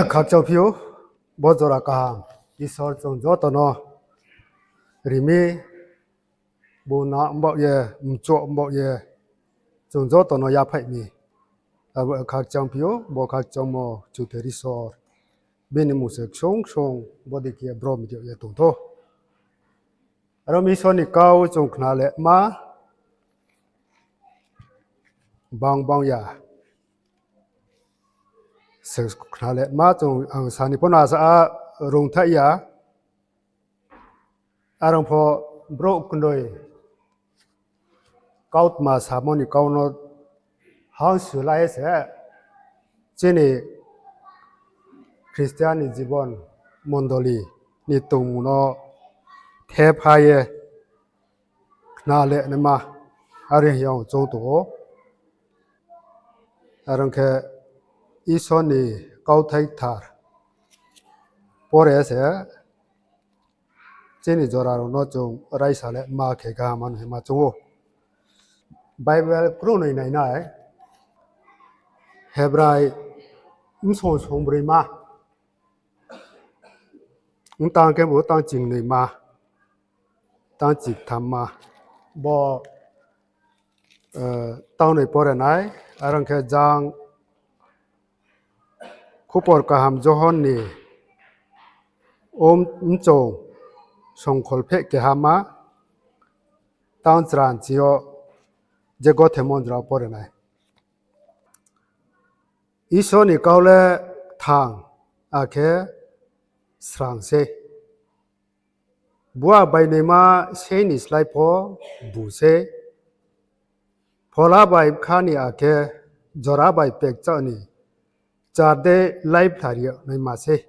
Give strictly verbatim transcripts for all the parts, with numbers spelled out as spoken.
Khakchangphi ou, bo jora kaham Isor chung joto no ri mi, bung na mbaoh ye, mchuh mbaoh ye, chung joto no yaphaih mi. Abo khakchangphi ou, bo khakchangmo Chutheri Isor, bini mmung se ksung ksung bodei khe brom ri ye tong thou. Aro mi Isor ni kau chung khna le ma, bang bang ya se khna le ma, chung ang sa ni pho no asa rungthaih ya. Are ong pho brouh knoi kautma samo ni kau no hangsu lai ye se chini Christian ni jibon mondoli ni tongmung no thepha ye khna le naima, are hing ye ang choung tong ou. Are ong khe Isor ni kauthai kthar pore se chini jora rao no chung raisa le ma khe kaham hing ma choung ou. Bible krungnoi nainai, Hebrai bsong songbroima, tang khebu tang chingnoima, tang chingthamma, bo tangnoi pore nai, are ong khe jang khupor kaham Johon ni, o, mchong songkholpheh kehama, tang chranchi yo je gothe mondra pore nai. Isor ni kau le kthang, akhe srang sei. Bua bainoima sei ni slái pho bu sei. Phola bai bkha ni akhe jora bai pekchah ni char de lái bthari naima sei,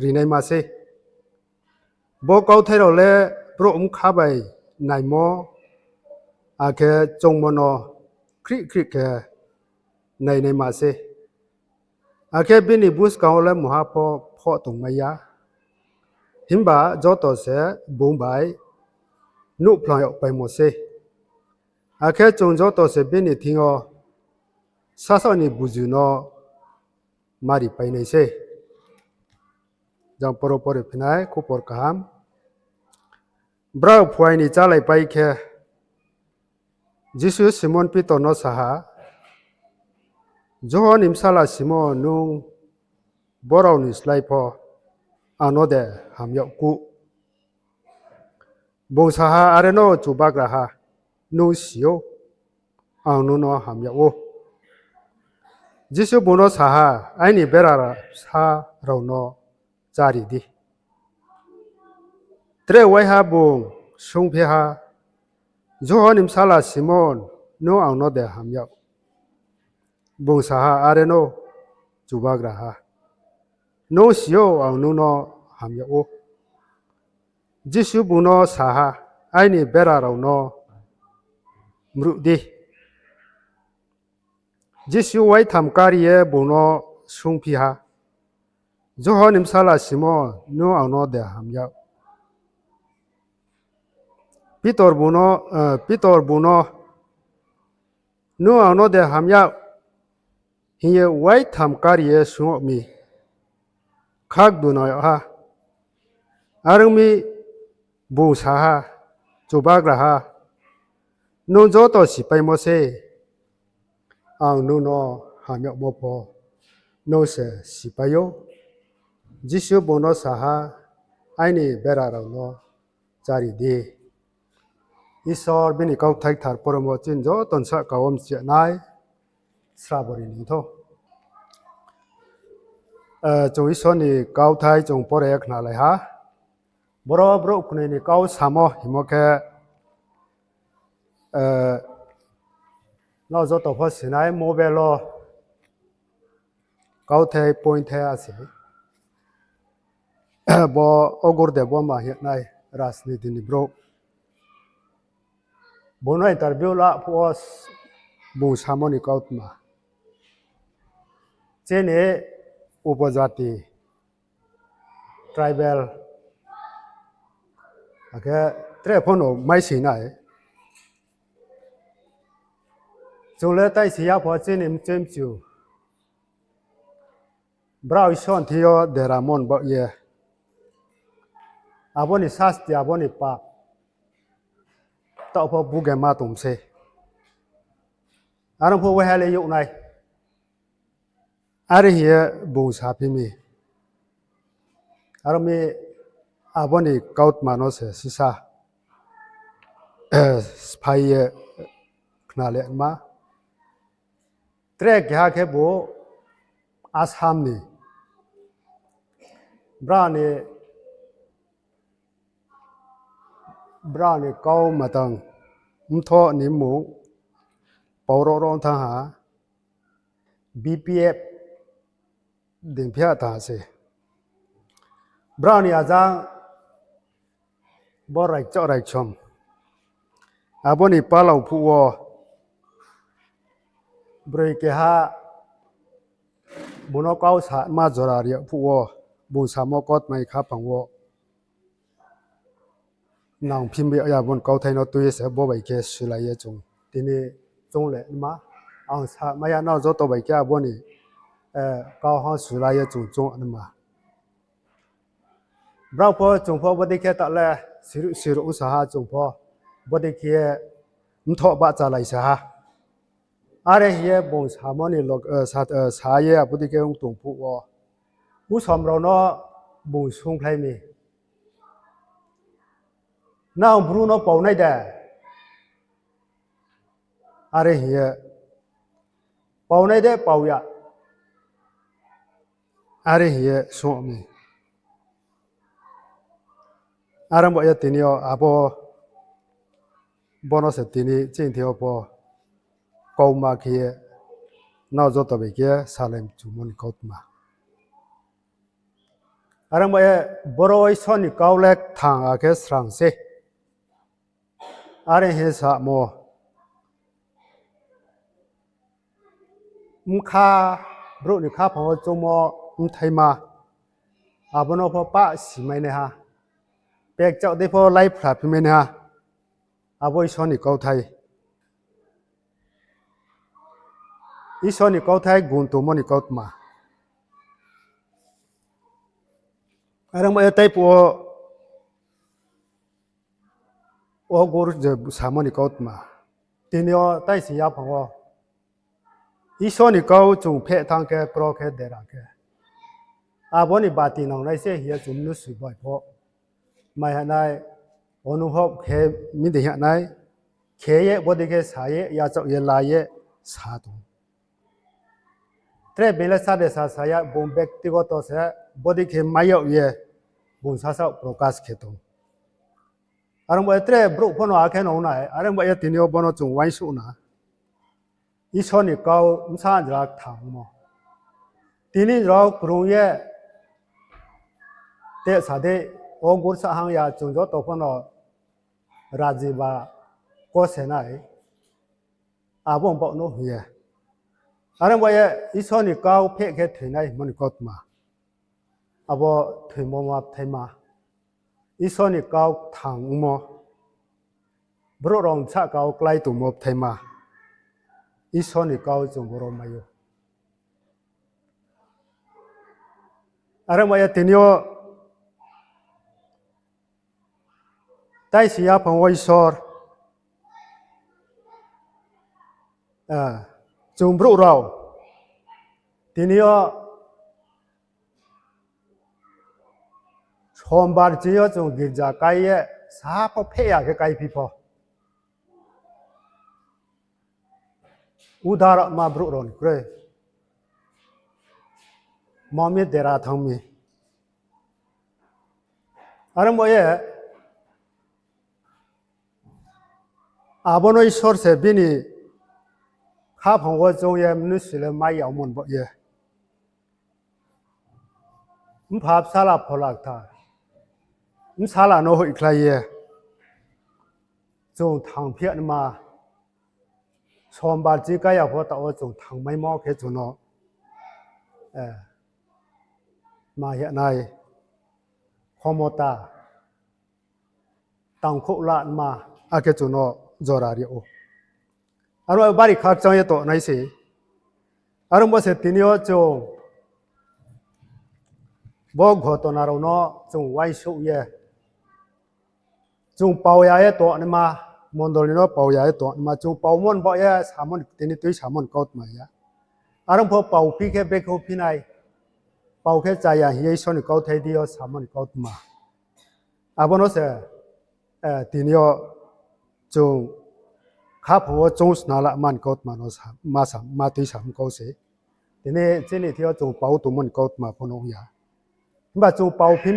rinaima sei. Bo kauthai rao le brouh bkha bai naimo akhe choungmo no khrih khrih khe nainaima sei. Akhe bini buskang wo le mungha pho phoh tongmai ya. Himba joto se bung bai nuhphlang yagpaimo sei. Akhe chung joto se bini thing yo sasaoh ni buzu no maripai nai sei. Jang poro pore phinai khupor kaham. Brao phuai ni chálaipai khe, Jisu Simon Pitor no sa ha, Johon ni bsala Simon, nung brao ni slái pho ang no de ham yag kuh? Bung sa ha, Are no, Chubagraha, nung si ou, ang nung no ham yag ou. Jisu bung no sa ha, Aini berasa rao no chári di. Tre waiha bung swunngphi ha, Johon ni bsala Simon, nung ang no de ham yag? Bung sa ha, Are no, Chubagraha, nung si ou, ang nung no ham yag ou. Jisu bung no sa ha, Aini bera rao no mruh di. Jisu waitham kari ye bung no swunngphi ha, Johon ni bsala Simon, nung ang no de ham yag? Pitor bung no, Pitor bung no, Nung ang no de ham yag? hing ye waitham kari ye swunng yag mi, khakduna yag ha. Are ong mi, bung sa ha, Chubagraha, nung joto sipaimo sei, ang nung no ham yagmo pho nung se sipai ou. Jisu bung no sa ha, Aini bera rao no chári di. Isor bini kauthai kthar poromo chini joto ni sahka wo mchiya nai srabo ri ni thou. Chung Isor ni kauthai chung pore khnalai ha. Boro brouh knoi ni kau samo hingmo khe, nrao joto pho sinai mobile wo kauthai pointhai a se. Bo Ogur Debbarma hing ye nai rajniti ni brouh. Bung no interview la phuh wo bung samo ni kautma. Chini upojati, tribal, akhe tre pho no maising nai. Chung le tai si ya pho chini mchemchu. Brao Isor ni thing yo deramo ni baoh ye, abo ni sasti, abo ni pap, taoh pho bugema tong sei. Are pho waiha le youh nai. Are hing ye bung saphi mi. Aro mi abo ni kautma no se sisa sphái ye khna le ma. Tre keha khebu Assam ni, brao ni, brao ni kau matang mthoh ni mmung pau ro ro thanng ha, B P F dingphi ha thanng ha se. Brao ni ajang bo raikchaoh raiksom. Abo ni palao phuh wo broi keha bung no kau sama jora ri yag phuh wo, bung samo kautma ni khaphang wo nangphi mi ya, abo ni kauthai no tui ye se bo bai khe sulai ye chung tini choung le ma. Ang sa mai ya, nrao joto bai khe abo ni kau ha sulai ye chung choung nma. Brao pho chung pho bodei khe taoh le siruh siruh ongsa ha, chung pho bodei khe mthoh bahchalaisa ha. Are hing ye bung samo ni log-, sa ye abo dei khe ong tong phuh wo, usom rao no bung sungkhlai mi, nang Bru no pau nai de? Are hing ye, pau nai de, pau ya? Are hing ye sung mi. Are baoh ye tini yo abo, bo no se tini chini thing yo pho kauma khe ye nrao joto bai khe salai mchumo ni kautma. Are baoh ye boro Isor ni kau le kthang akhe srang se. Are hing ye samo, bkha, brouh ni khaphang wo choungmo bthaima, abo no pho pah simai nai ha. Pekchaoh dei pho laiphla phimai nai ha. Abo Isor ni kauthai. Isor ni kauthai gun tongmo ni kautma. Are ong ba ye tei phuh wo, o gur je samo ni kautma. Tini yo taisi yaphang wo Isor ni kau chung pheh thanng khe, kro khe, dera khe, abo ni bati nangnai se hing ye chung mnusu bai pho mai ha nai, onubhob khe mi dei ha nai, khe ye bodei khe sa ye, yachaoh ye la ye sa tong. Tre being le sa de sa sa ya, bung bektigoto se bodei khe mai yag ye bung sasaoh prokas khe tong. Are ong ba ye tre brouh pho no akhe nung nai, are ong ba ye tini yo bo no chung uaingsouh na. Isor ni kau bsa jra kthangmo. Tini jra krung ye te sa dei, o gur sahang ya chung joto pho no raji ba kose nai. Abo baoh no hing ye, are ong ba ye Isor ni kau pheh khe thoinai hingmo ni kautma. Abo thoimo ma bthaima, Isor ni kau kthang ongmo, brouh rao bsa kau klái tongmo bthaima, Isor ni kau chung boro mai ou. Are ong ba ye tini yo taisi yaphang wo Isor, chung brouh rao tini yo Sombar ching yo chung girja kái ye, sa pho pheh ya khe káiphi pho, udarama brouh rao ni kroi, mami dera thanng mi. Are ong ba ye, abo no Isor se bini khaphang wo choung ye mnusu le mai yagmo ni baoh ye. Mpha, Bsala, Phola Kthar, Bsala no hoihkhlai ye chung thangphi ya nma, Sombar ching kái ya pho taoh wo chung thangmaimo khe chung no ma hing nai, khomota, tangkhouh la nma, akhe chung no jora ri ou. Aro bari khakchang ye tongnai se. Are ong ba se tini yo chung Bo ghotona rao no chung uaingsouh ye, chung pau ya ye tongnaima, mondoli no pau ya ye tongnaima, chung paumo ni baoh ye samo ni, tini tuisamo ni kautma ya. Are ong pho pau phi khe brekhe phi nai, pau khe chaya hing ye Isor ni kauthai di yo samo ni kautma. Abo no se, tini yo chung khaphang wo chung snala mani kautma no ma tuisamo kau se. Tini chini thing yo chung pau tongmo ni kautma pho no ong ya. Himba chung pau phi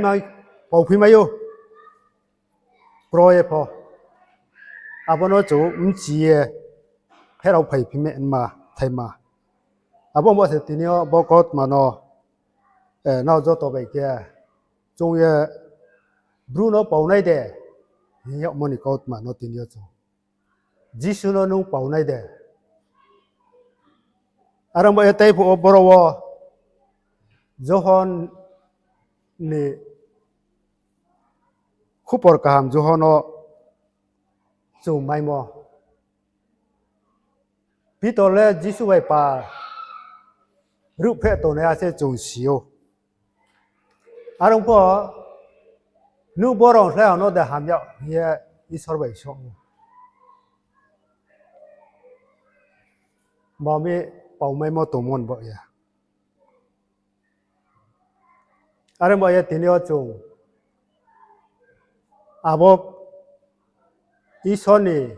mai ou. Kro ye pho. Abo no chung bchi ye pherao phai phi mai ma, thaima. Abo bo se tini yo bo kautma no, nrao joto bai khe chung ye Bru no pau nai de, hing yagmo ni kautma no tini yo chung. Jisu no nung pau nai de. Are ong ba ye tei phuh wo boro wo Johon ni khupor kaham Johon no chung maimo. Pitor le Jisu bai pa ruhphreh tongnai ya se chung si ou. Are ong pho, nung bo rao slái ang no de ham yag hing ye Isor bai song ou. Bo mi pau maimo tongmo ni baoh ye. Are ong ba ye tini yo chung abo Isor ni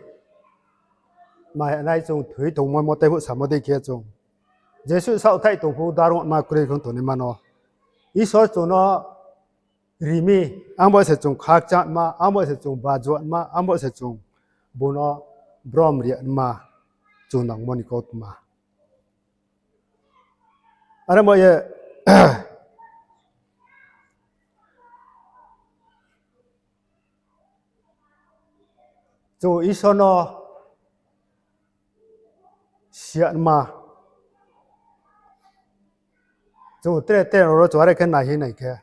mahinai chung thoi tongmo mo tei phuh samo dei khe chung jesuh saohthaih tong phuh udarma kroi khe tongnaima no Isor chung no ri mi, ang bo se chung khakchangma, ang bo se chung bajuanma, ang bo se chung bung no brom rianma chung nangmo ni kautma. Are ong ba ye chung Isor no siatma, chung tre tre rao ro chung are khe nai hing nai khe,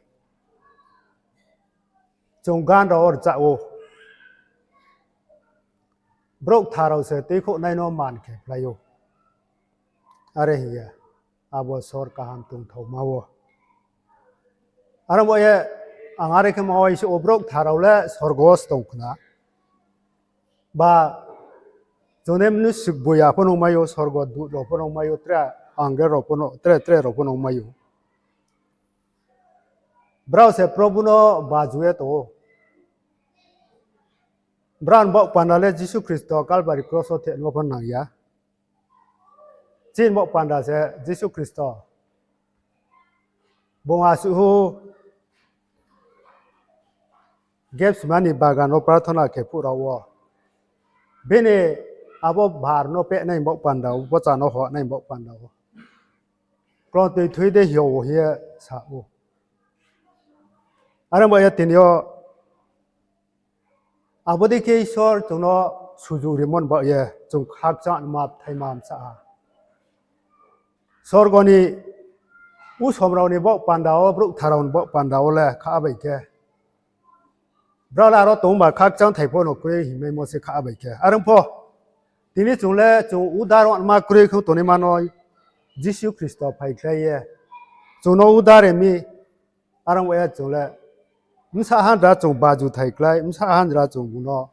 chung gan rao rchah ou. Brouh kthar rao se tuikhouhnai no man khe phlai ou. Are hing ye, abo sor kaham tongthaoma wo. Are ong ba ye, ang are khe ma uaingsouh ou, brouh kthar rao le sorgo wo se tong khna. Ba, chung ni mnusu boya pho nungmai ou, sorgo dut rao pho nungmai ou, tre angel rao pho no, tre tre rao pho nungmai ou. Brao se Probu no baju ye tong ou. Brao ni baoh panda le Jisu Khristo Kalbari kros wo thehmo pho nang ya. Chini baoh panda se Jisu Khristo bung asuh Gethsemani bagan wo prarthona khe phuh rao wo, bini abo bar no pehnai baoh panda wo, bocha no hohnai baoh panda wo, klon toi thui de hing ye sa ou. Are ong ba ye tini yo abo dei khe Isor chung no suju rimo ni baoh ye chung khakchangma bthaima msa ha. Sorgo ni usom rao ni baoh panda wo, brouh kthar rao ni baoh panda wo le kha bai khe, brao le aro tongba khakchangthai pho no kroi hingmaimo se kha bai khe. Are ong pho, tini chung le chung udarma kroi khe tongnaima no Jisu Khristo phaikhlai ye chung no udar ri mi. Are ong ba ye chung le bsa hanjra chung bajuthai klái, bsa hanjra chung bung no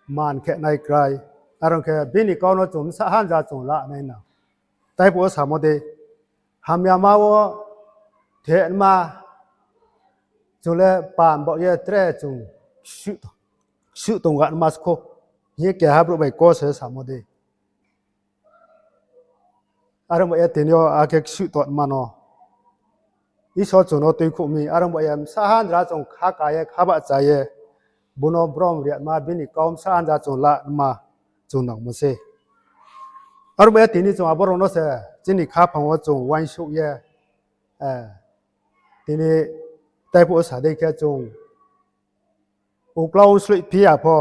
man khe nai klái. Are ong khe bini kau no chung bsa hanjra chung la nai nang. Tei phuh wo samo dei, hamyama wo thehma, chung le pap baoh ye tre chung suh tong, suh tong ganma se kho, hing ye keha brouh bai kau se samo dei. Are ong ba ye tini yo akhe ksuh tongma no Isor chung no tuikhouh mi, are ong ba ye bsa hanjra chung kha ka ye, kha bahcha ye, bung no brom riatma, bini kau bsa hanjra chung la ma chung nangmo se. Are ong ba ye tini chung abo rao no se chini khaphang wo chung uaingsouh ye, tini tei phuh wo sa dei khe chung uklau sloihphi ya pho,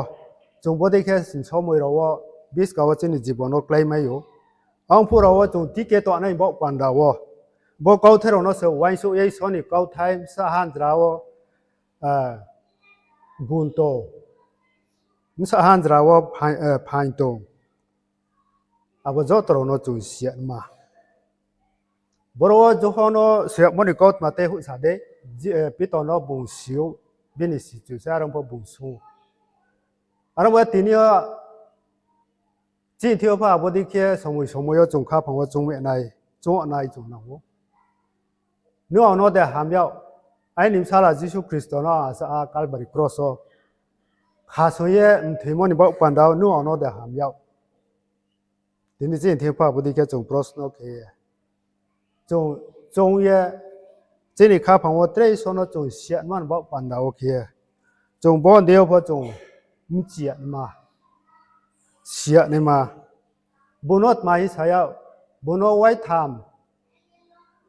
chung bodei khe somoi rao wo, buskang wo chini jibon no kláimai ou. Ang phuh rao wo chung tike tongnai baoh panda wo, bo kauthai rao no se uaingsouh ye Isor ni kauthai bsa hanjra wo gun tong, bsa hanjra wo phaing tong, abo joto rao no chung siya ma. Boro wo Johon no suyagmo ni kautma tei phuh sa dei. Pitor no bung si ou, bini sichu se, are ong pho bung sung ou. Are ong bo ye tini yo chini thing yo pho abo dei khe somoi somoi yo chung khaphang wo chung nai, chung nai chung nang ou. Nung ang no de ham yag, aini bsala Jisu Khristo no asa a Kalbari kros wo khasong ye mthoimo ni baoh panda wo nung ang no de ham yag. Tini chini thing pho abo dei khe chung prosno khe ye, chung, chung ye chini khaphang wo tre Isor no chung si ya nma ni baoh panda wo khe ye, chung bo dei yo pho chung mchi ya nma, si ya naima. Bung no tma hing sa yag, bung no waitham,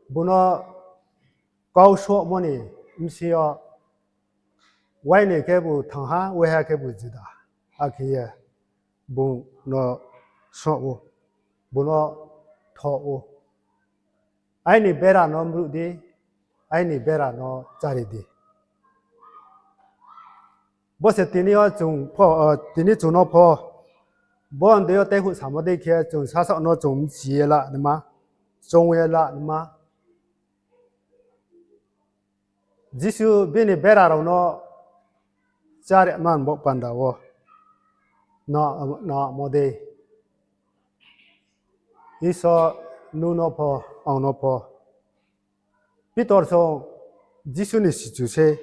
bung no kau sohmo ni bsing yo, wainoi khebu thangha, waiha khebu juda, akhe ye bung no soh ou, bung no thoh ou. Aini bera no mruh di, aini bera no chári di. Bo se tini yo chung pho, tini chung no pho, bo dei yo tei phuh samo dei khe chung sasaoh no chung mchi ye la naima, chung ye la naima. Jisu bini bera rao no chári man baoh panda wo, na, namo dei. Isor nung no pho, ang no pho. Pitor song Jisu ni sichu se,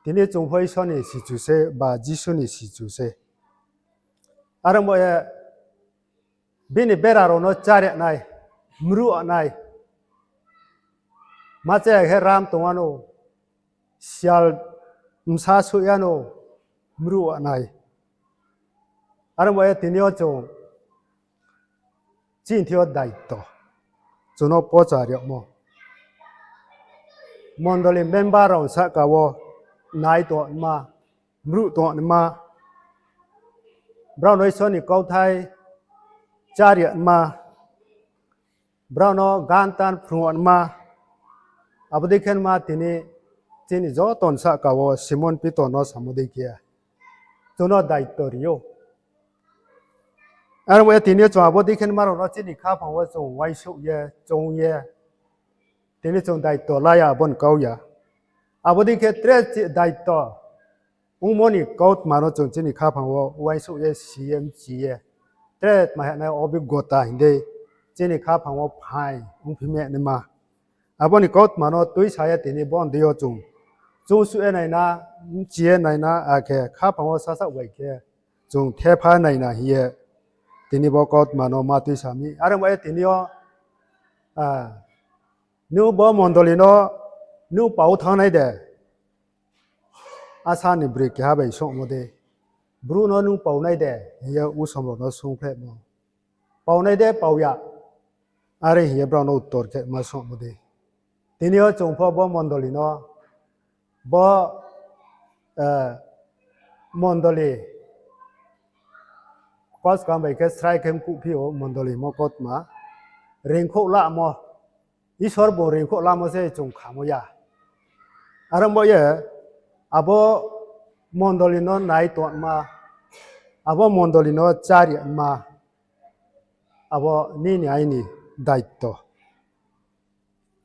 tini chung pho Isor ni sichu se, ba Jisu ni sichu se. Are ong bo ye, bini bera rao no chári nai, mruh nai. Ma chaya khe ram tong ya no, sial bsa suh ya no, mruh nai. Are ong bo ye tini yo chung chini thing yo daito, chung no pocha ri yagmo. Mondoli member rao sahka wo nai tongma, mruh tongma, brao no Isor ni kauthai chári yagma, brao no gan tan phrung yagma, abo dei khe ma tini chini joto ni sahka wo Simon Pitor no samo dei khe, chung no daito ri ou. Are ong bo ye tini yo chung abo dei khe ma rao no chini khaphang wo chung uaingsouh ye, chung ye, tini chung daito la ya, abo ni kau ya. Abo dei khe tre daito ongmo ni kautma no chung chini khaphang wo uaingsouh ye, si ye, mchi ye, tre tma hing nai obigota hing dei, chini khaphang wo phaing ongphi me naima. Abo ni kautma no tuisa ye tini bo dei yo chung, chung suh ye naina, mchi ye naina, akhe khaphang wo sasaoh bai khe chung thepha naina hing ye, tini bo kautma no ma tuisa mi. Are ong bo ye tini yo, nung bo mondoli no nung pao thanng nai de, asa ni broi keha bai songmo dei, Bru no nung pao nai de, hing ye usom rao no sungphrehmo. Pao nai de, pao ya, are hing ye brao no uttor khe ma songmo dei. Tini yo chung pho bo mondoli no, bo mondoli, koskam bai khe srai khe mkuhphi ou mondoli mo kautma, reingkhouh lamo, Isor bung reingkhouh lamo se chung khamo ya. Are ong bo ye, abo mondoli no nai tongma, abo mondoli no chári yagma, abo nini aini daito.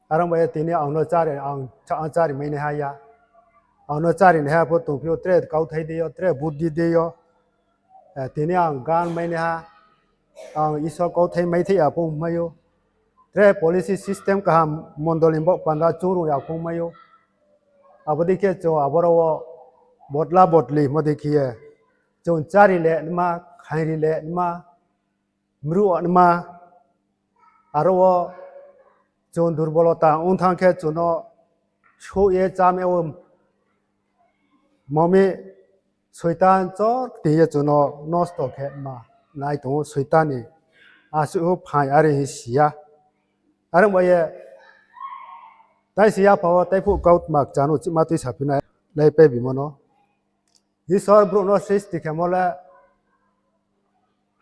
Are ong bo ye tini ang no chári, ang chári mai naiha ya. Ang no chári naiha pho tongphi ou, tre kauthai dei yo, tre buddhi dei yo. Tini ang gan mai naiha, ang Isor kauthai maithai ya pho ongmai ou. Tre policy system kaham mondoli ni baoh panda choungrung ya pho ongmai ou. Abo dei khe chung aboro wo bodla bodli mo dei khe ye, chung chári le nma, khaingri le nma, mruh nma, aro wo chung durbolota ong thanng khe chung no souh ye cháme wo, mo mi Soitan chor kting ye chung no nosto khe ma nai tong ou, Soitan ni asuh phaing are hing si ya. Are ong bo ye, tai si ya pha wo tai phuh kautma kchang no chihma tuisaphi nai, laipai bimo no. Isor brouh no sristi khemo le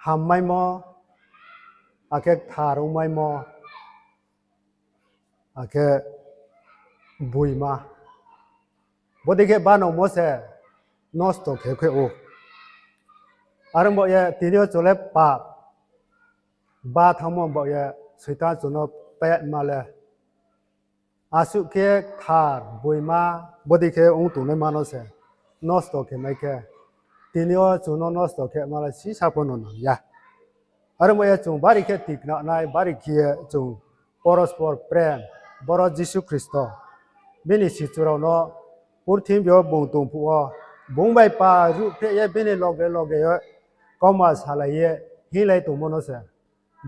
hammaimo, akhe kthar ongmaimo, akhe boima. Bodei khe banangmo se nosto khe khe ou. Are ong bo ye tini yo chung le pap ba thanngmo bo ye Soitan chung no pet ma le. Asuh khe kthar, boima, bodei khe ong tongnaima no se nosto khe mai khe, tini yo chung no nosto khe ma le sisa pho no nang ya. Are ong ba ye chung bari khe tikna nai, bari khe ye chung porospor prem, boro Jisu Khristo, bini sichu rao no purthimbi yo bung tong phuh wo, bung bai pa ruhphreh ye bini loge loge yo kauma salai ye hinglai tongmo no se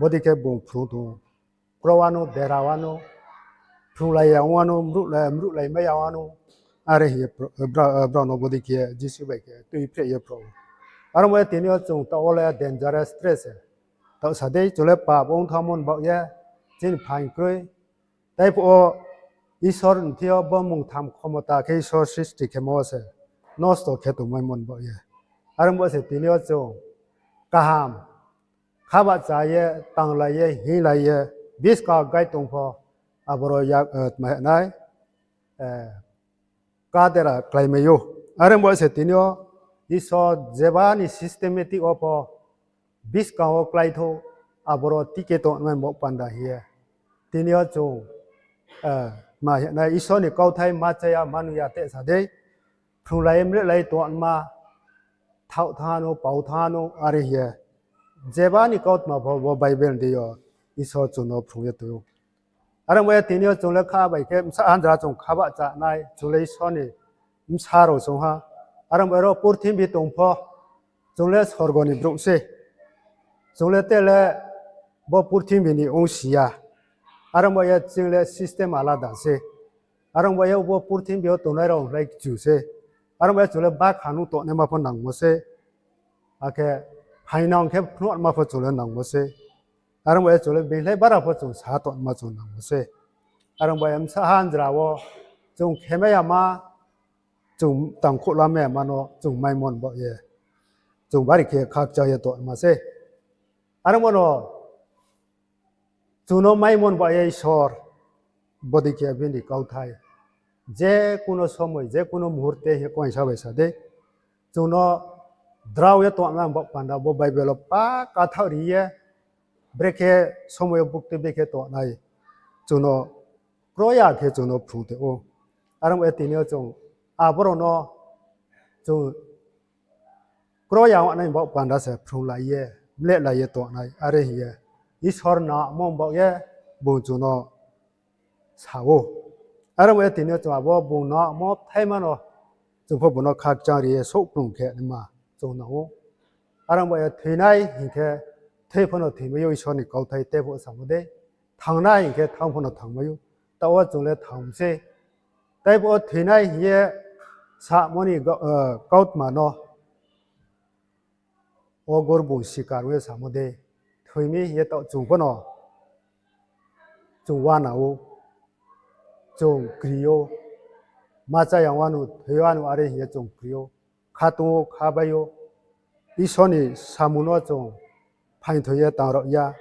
bodei khe bung phrung tong ou. Kro wanou, dera wanou, phrunglai ya wanou, mruhlai, mruhlai mai ya wanou, are hing ye brao no bodei khe Jisu bai khe tuiphreh ye phro ou. Are ong ba ye tini yo chung taoh wo le dangerous stress se. Taoh sa dei, chung le pap ong thanngmo ni baoh ye, chini phaing kroi. Tei phuh wo Isor ni thing yo bo mungtham khomota khe Isor sristi khemo wo se nosto khe tongmaimo ni baoh ye. Are ong ba se tini yo chung kaham, khabahcha ye, tanglai ye, hinglai ye, buskang gai tong pho, aboro yak, tma hing nai, kadera kláimai ou. Are ong ba se tini yo Isor jeba ni systematic wo pho buskang wo kláithou, aboro tike tongmai baoh panda hing ye. Tini yo chung, tma hing nai, Isor ni kauthai ma cha ya, ma nuh ya te sa dei, phrunglai mrehlai tongma, thaoh thanng nou, pao thanng nou, are hing ye. Jeba ni kautma pho bo Bible ni deing yo Isor chung no phrung ye tong ou. Are ong ba ye tini yo chung le kha bai khe bsa hanjra chung khabahcha nai, chung le Isor ni bsa rao song ha. Are ong ba ye ro purthimbi tong pho, chung le sorgo ni brouh se. Chung le te le bo purthimbi ni ongsi ya. Are ong ba ye chung le system alada se. Are ong ba ye bo purthimbi yo tongnai rao lai kchu se. Are ong ba ye chung le bakha nung tongnaima pho nangmo se. Akhe phainang khe phnuhma pho chung le nangmo se. Are ong ba ye chung le beinghlai bara pho chung sa tongma chung nangmo se. Are ong ba ye bsa hanjra wo chung khemai yama, chung tangkhouh lamai yama no chung maimo ni baoh ye, chung bari khe khakchang ye tongma se. Are ong ba no chung no maimo ni baoh ye Isor, bodei khe bini kauthai, je kuno somoi, je kuno muhurte hing ye koaingsa bai sa dei, chung no drao ye tongma baoh panda bo Bible wo pa kathaoh ri ye, brekhe somoi yo buktui brekhe tongnai, chung no kro ya khe chung no phrung tong ou. Are ong ba ye tini yo chung aborao no chung kro ya ong nai baoh panda se phrunglai ye, mlehlai ye tongnai, are hing ye Isor namo baoh ye bung chung no sa ou. Are ong ba ye tini yo chung abo bung namo bthaima no chung pho bung no khakchang ri ye souhkplung khe naima chung nang ou. Are ong ba ye thoinai hing khe thoi pho no thoimai ou, Isor ni kauthai tei pho samo dei. Thangnai hing khe thanng pho no thanngmai ou. Taoh wo chung le thanng sei. Tei pho thoinai hing ye samo ni kautma no ogur bung sikar ong ye samo dei. Thoi mi hing ye taoh chung pho no chung uana ou, chung kri ou, ma cha ya wanou, thoi wanou are hing ye chung kri ou, khatung ou, khabai ou. Isor ni samung no chung phaingthoi ye tang rao ya,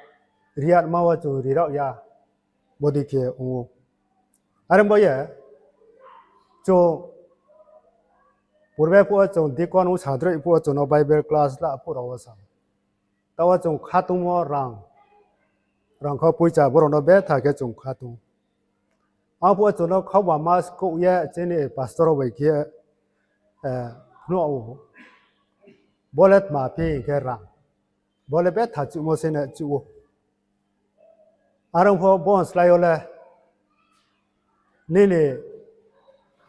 riyatma wo chung ri rao ya, bodei khe ong ou. Are ong ba ye chung purbe phuh wo chung deacon ong sadroih phuh wo chung no Bible class la phuh rao wo sa, taoh wo chung khatungmo rang, rangkhau poicha brao no betha khe chung khatung. Ang phuh wo chung no khaubama skouh ye chini pastor rao bai khe phnuh ou. Bo le tma phi hing khe rang. Bo le betha chuhmo se na chuh ou. Are ong pho bo slái yo le nini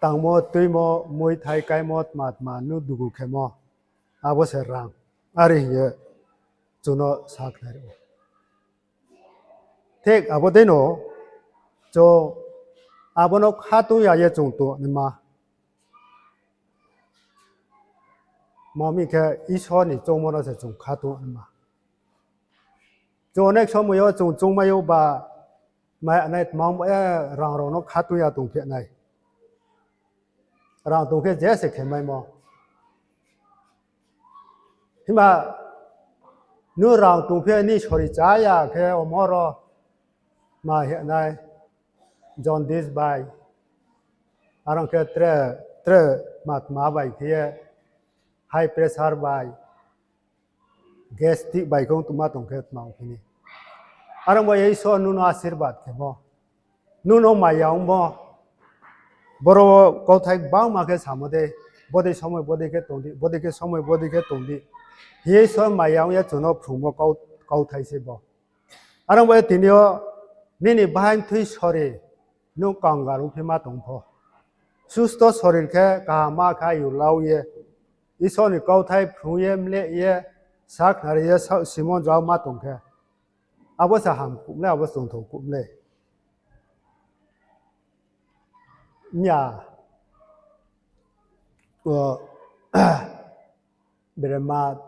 tangmo, tuimo, muithai kaimo, tma tma nung dugu khemo, abo se rang. Are hing ye chung no sakhnari ou. Thik abo dei no chung abo no khatung ya ye chung tongnaima. Tma hing khe Isor ni choungmo no se chung khatung naima. Chung onek somoi yo chung choungmai ou ba, mai nai tma ong ba ye rang rao no khatung ya tongphi nai. Rang tong khe je se khe maimo. Himba nung rang tongphi ni sori chá ya khe omo ro ma hing nai, jaundice bai, are ong khe tre, tre ma tma bai khe ye, high pressure bai, gastric bai khe ong tongma tong khe tma ongphi ni. Are ong ba ye Isor nung no asirbad khemo, nung no maya ongmo, Boro wo kauthai gbangma khe samo dei, bodei somoi bodei khe tong di, bodei khe somoi bodei khe tong di. Hing ye Isor maya ong ye chung no phrungmo kau-, kauthai se bo. Are ong bo ye tini yo nini bahai mthui sori nung kangal ongphi ma tong pho. Susto sorir khe kaham ma khe ayu lau ye, Isor ni kauthai phrung ye, mleh ye, sakhnari ye, saoh simon jao ma tong khe. Abo se ham kum le, abo se tongthou kum le. Mia, o, berema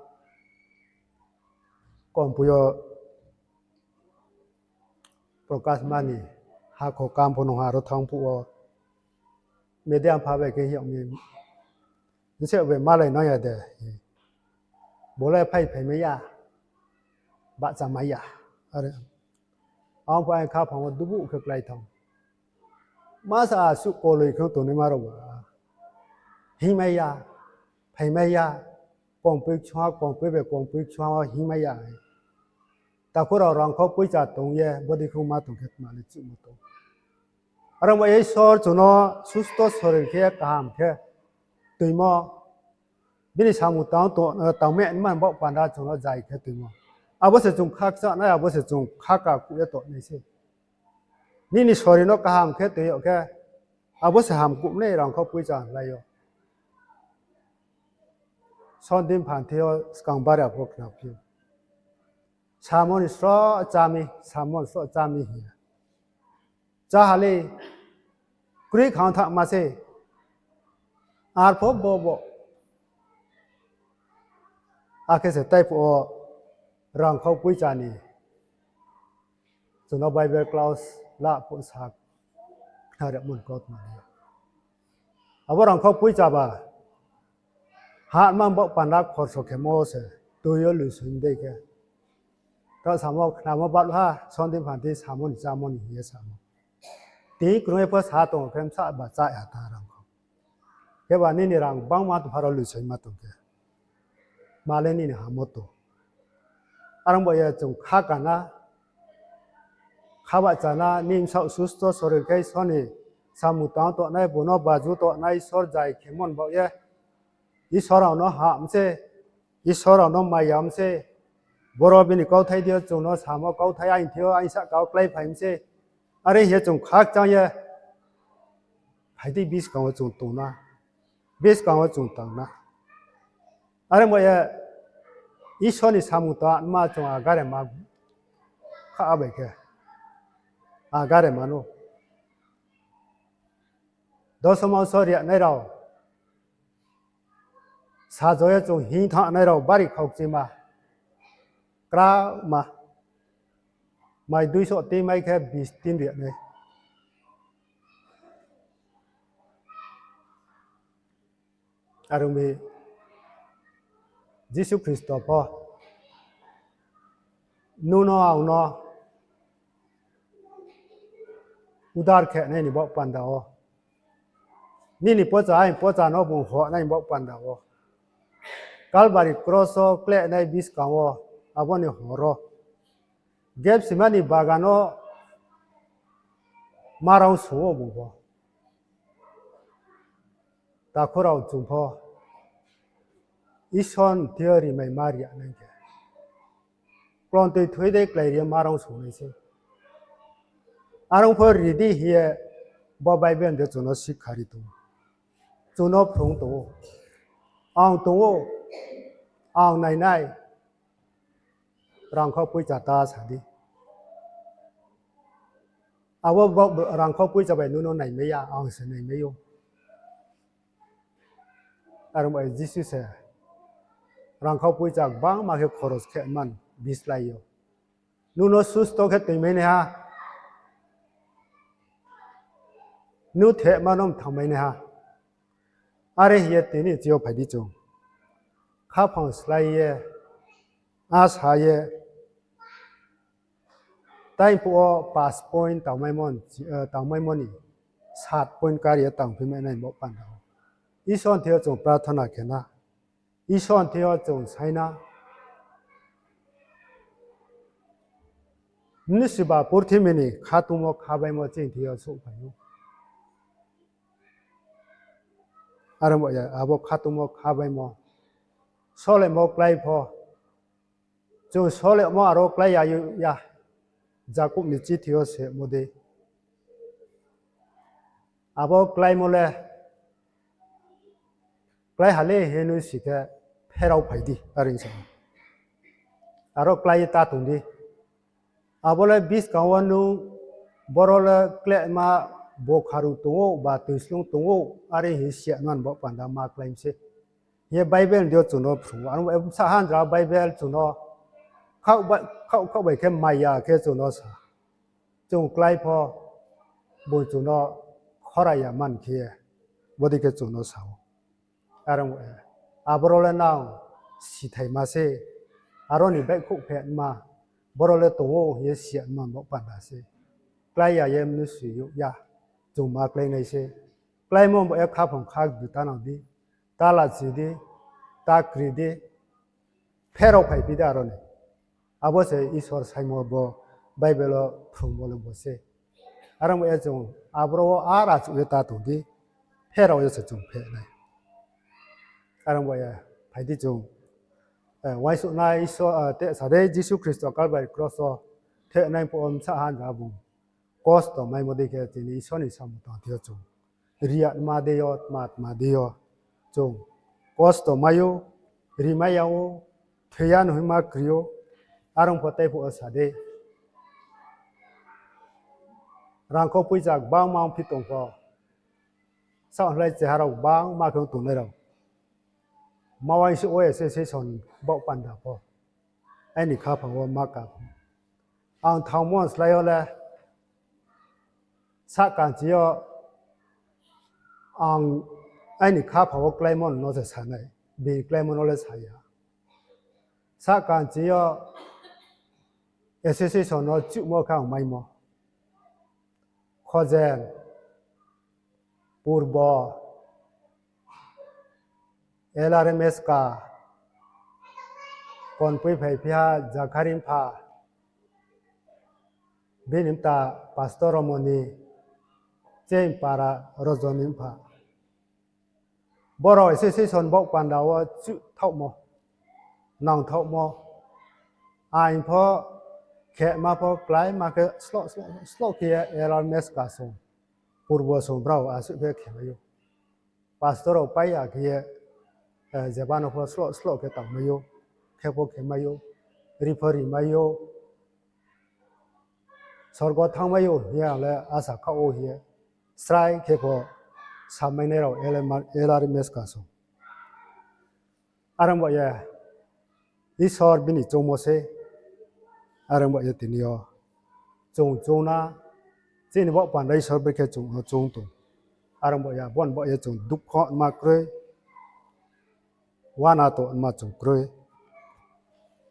kompui yo Prakash mani hakho kam pho nung ha aro thanng phuh wo media mpha bai khe hing yag mi, nse bai malai nang ya de, bo le phai phaimai ya, bahchamai ya. Are ang pho aini khaphang wo dubuh khe klái thanng. Ma sa asuh koloi khe tongnaima rao ba hingmai ya, phaimai ya, kongpoi kchungha, kongpoi bai kongpoi kchungha wo hingmai ya. Takhu rao rangkhau poicha tong ye bodei khe ma tong khe tma le chuhmo tong. Are ong bo Isor chung no susto sorir khe kaham khe toimo, bini samung tang to-, tangmai man baoh panda chung no zai khe toimo. Abo se chung khakchang nai, abo se chung khaka kuh ye tongnai se. Nini sori no kaham khe toi yag khe, abo se ham kum nai rangkhau poicha lai yo. Sondin phanthi yo skang bari pho khnaphi ou. Samo ni sroh chá mi, samo ni sroh chá mi hing ye. Chá ha le, kroi khang thanngma se, arphuh bo bo. Akhe se taiphuh wo rangkhau poicha ni chung no Bible class la phuh sa khnarimo ni kautma le. Abo rangkhau poicha ba, ha man baoh panda khorso khemo se, tui yo luisoi dei khe. Taoh samo khnamo baluh ha, Sondin phanthi samo ni chámo ni hing ye samo. Tini krung ye pho sa tong khe bsa ba chá ya ta rangkhau. Kheba nini rang gbangma tongpha rao luisoima tong khe, ma le nini hamo tong. Are ong bo ye chung kha kana, kha bahcha na, nini bsaoh susto sorir khe Isor ni samung tang tongnai, bung no baju tongnai, Isor zai khemo ni baoh ye. Isor rao no ham se, Isor rao no maya mi se, boro bini kauthai di yo chung no samo kauthai aini thing yo, aini sahka wo kláiphai mi se. Are hing ye chung khakchang ye, phai di buskang wo chung tong na, buskang wo chung tang na. Are mo ye, Isor ni samung tangma chung agare ma kha bai khe, agare ma no. Dosoma so ri nai rao, sajo ye chung hing thanng nai rao bari khaukchima, kra ma, mai dui so tin mai khe bis tin ri nai. Are ong mi, Jisu Khristo pho nung no ang no udar khe nai ni baoh panda wo, nini pocha aini pocha no bung hoh nai ni baoh panda wo, Kalbari kros wo klenai buskang wo, abo ni hor wo, Gethsemani bagan wo ma rao sung ou bung pho. Takhu rao chung pho Isor ni thing yo rimaima ri ya nai khe, klontoi thoi dei klái ri ye ma rao sung nai se. Are ong pho ri di hing ye bo Bible de chung no sikha ri tong ou. Chung no phrung tong ou. Ang tong ou, ang nai nai, rangkhau poicha ta sa di. Abo bo rangkhau poicha bai nung no naimai ya, ang se naimai ou. Are ong bai Jisu se rangkhau poicha gbangma khe khoros khe man bislái ou. Nung no susto khe toingmai nai ha, nung thehma no mthangmai nai ha. Are hing ye tini chi yo phai di chung. Khaphang slái ye, asa ye, tai phuh wo pas point tangmaimo ni, eh, tangmaimo ni sat point kari ye tangphi mai nai ni baoh panda wo, Isor ni thing yo chung prarthana khe na, Isor ni thing yo chung sai na. Mnusu ba purthimbi ni khatungmo khabaimo chini thing yo souhphai ou. Are ong ba ya, abo khatungmo khabaimo, solemo klái pho, chung solemo aro klái ya, ya. Jakob ni chithi yo semo dei, abo kláimo le klái ha le hing ye nung si khe, pherao phai di, are sa. Aro klái ye ta tong di. Abo le buskang wo nung boro le klema bokharu tong ou ba toislung tong ou, are hing siya nman bo panda ma klái mi se. Hing ye Bible ni deing yo chung no phrung ou. Aro bsa hanjra Bible chung no khaoh bai, khaoh, khaoh bai khe maya khe chung no sa. Chung klái pho, bung chung no khorai ya man khe, bodei khe chung no sa ou. Are ong, aboro le nang sithaima se, aro ni baihkhouh phe ma, boro le tong ou hing ye siya nman bo panda se. Klái ya ye mnusu youh ya, chung ma klái nai se. Kláimo bo ye khaphang kha gbi ta nang di, ta lachi di, ta kri di, pherao phaiphi di aro ni. Abo se Isor saimo bo Bible wo phrungmo le bo se. Are ong ba ye chung aboro wo ara chuh ye ta tong di, pherao ye se chung phe nai. Are ong ba ye, phai di chung, eh, uaingsouhnai Isor, eh, te sa dei Jisu Khristo Kalbari kros wo thenai phuh wo bsa hanjra bung kosto maimo dei khe tini Isor ni samung tang thing yo chung ri ya tma dei yo, tma tma dei yo, chung kosto mai ou, rimai ya ou, thoi ya no hingma kri ou, are ong pho tei phuh wo sa dei. Rangkhou poicha gbangma ongphi tong pho, saohlai cheha rao gbangma khe tongnai rao, ma uaingsouh wo association baoh panda pho aini khaphang wo ma ka pho. Ang thanngmo slái yo le sahkanchi yo ang aini khaphang wo kláimo no se sa nai, bini kláimo no le sa ya. Sahkanchi yo association no chuhmo khe ang maimo. Khojen, Purbo, L R M S ka, Konpui phaiphi ha Jakhari mpha, bini mta Pastor Romoni, Chein para Rojoni mpha. Boro association baoh panda wo chuhthaohmo, nangthaohmo, aing pho, khema pho, kláima khe sloh, sloh, sloh khe ye L R M S ka song, Purbo song brao asuh khe khemai ou. Pastor rao pai ya khe ye, eh, jeba no pho sloh sloh khe tangmai ou, khe pho khemai ou, ri pho rimai ou, sorgo thanngmai ou hing ye ang le asa khaoh ou hing ye, srai khe pho samainai rao L R M S ka song. Are ong ba ye, Isor bini choungmo se, are ong ba ye tini yo chung choung na, chini baoh panda Isor bai khe chung no choung tong. Are ong ba ye, bo ni baoh ye chung dukho ma kroi, uana tongma chung kroi.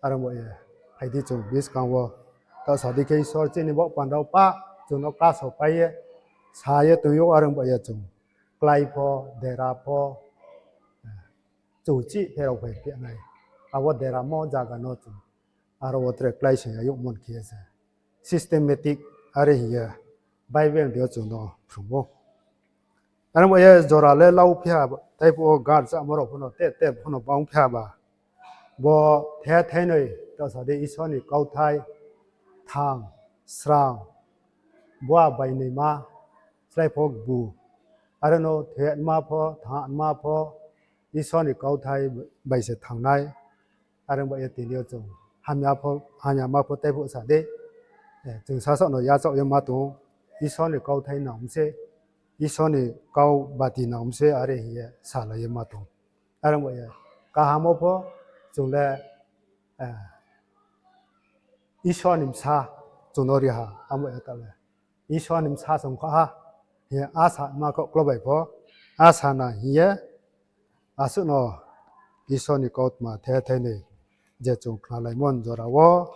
Are ong ba ye, phai di chung buskang wo, ta sa di khe Isor chini baoh panda wo pa, chung no kaso pai ye, sa ye tong ou, are ong ba ye chung klái pho, dera pho, chung chih pherao phai phi nai. Abo deramo zaga no chung aro wo tre kláisoing ya youhmo khe ye se systematic are hing ye Bible ni deing yo chung no phrung ou. Are ong ba ye jora le lau phi ha, tei phuh wo gar chámo rao pho no te te pho no bang phi ha ba. Bo the theinoi, ta sa di Isor ni kauthai, thang, srang, bua bainoima, slái pho gbu. Are no thoi nma pho, thang nma pho, Isor ni kauthai bai se thanng nai. Are ong ba ye tini yo chung hamya pho, hamyama pho tei phuh sa di. Eh, chung sasaoh no yachaoh ye ma tong, Isor ni kauthai nang mi se, Isor ni kau bati nang mi se, are hing ye salai ye ma tong. Are ong ba ye, kaham wo pho chung le, eh, Isor ni bsa chung no ri ha, abo ye ta le Isor ni bsa song kha ha, hing ye asa ma kau klo bai pho, asa na hing ye, asuh no Isor ni kautma the theinoi je chung khnalaimo ni jora wo,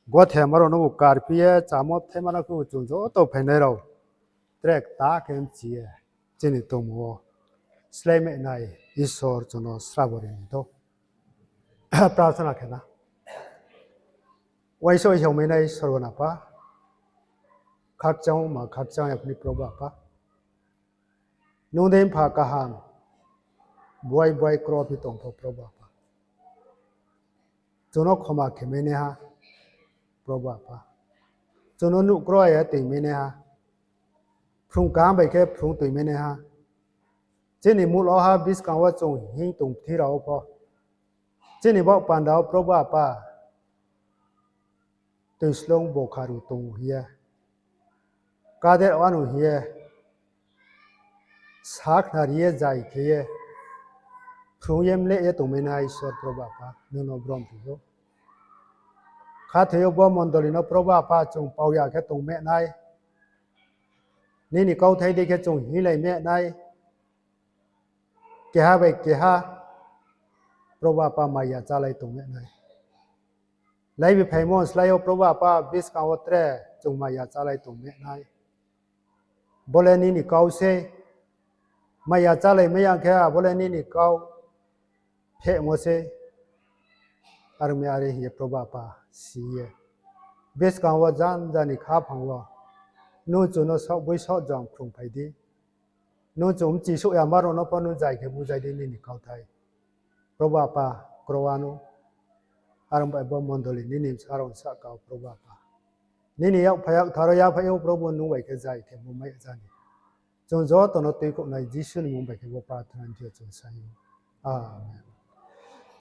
gothema rao no bo karphi ye chámo bthaima no khe chung joto phainai rao tre kta khe mchi ye chini tongmung wo sláimai nai Isor chung no srabo ri ni thou. Prarthana khe na. Uaingsouh hiaomainai sorgon Apha, khakchangma khakchang ya phni Probhu Apha, nung dei mpha kaham, buai buai krophi tong pho, Probu Apa, chung no khoma khe mai naiha, Probu Apa, chung no nuh kro ya toing mai naiha, phrung kaham bai khe phrung toing mai naiha. Chini muhla ha buskang wo chung hing tong phi rao pho, chini baoh panda wo, Probu Apa, toislong bokharu tong hing ye, kader wano hing ye, sakhnari ye, zai khe ye, phrung ye mleh ye tong mai naiha Isor, Probu Apa, nung no brom phi ou. Khathoi yo bo mondoli no, Probu Apa, chung pao ya khe tong mai nai. Nini kauthai dei khe chung hinglai mai nai. Keha bai keha, Probu Apa, maya chálai tong mai nai. Laibi phaimo slái yo, Probu Apa, buskang wo tre chung maya chálai tong mai nai. Bo le nini kau sei, maya chálai mai ya khe, abo le nini kau phehmo sei. Are ong mi are hing ye, Probu Apa, si ye, buskang wo janja ni khaphang wo nung chung no saoh boi saoh jang phrungphai di. Nung chung mchisouh yama rao no pho nung zai khe bujai di nini kauthai. Probu Apa, kro wano, are ong bai bo mondoli nini bsa rao ni sahka wo, Probu Apa, nini yakphai yakthar wo yaphai ou, Probu, nung bai khe zai khe bo mai ya jani. Chung joto no tuikhouhnai Jisu ni mmung bai khe bo prarthana ni thing yo chung sa ou. Amen.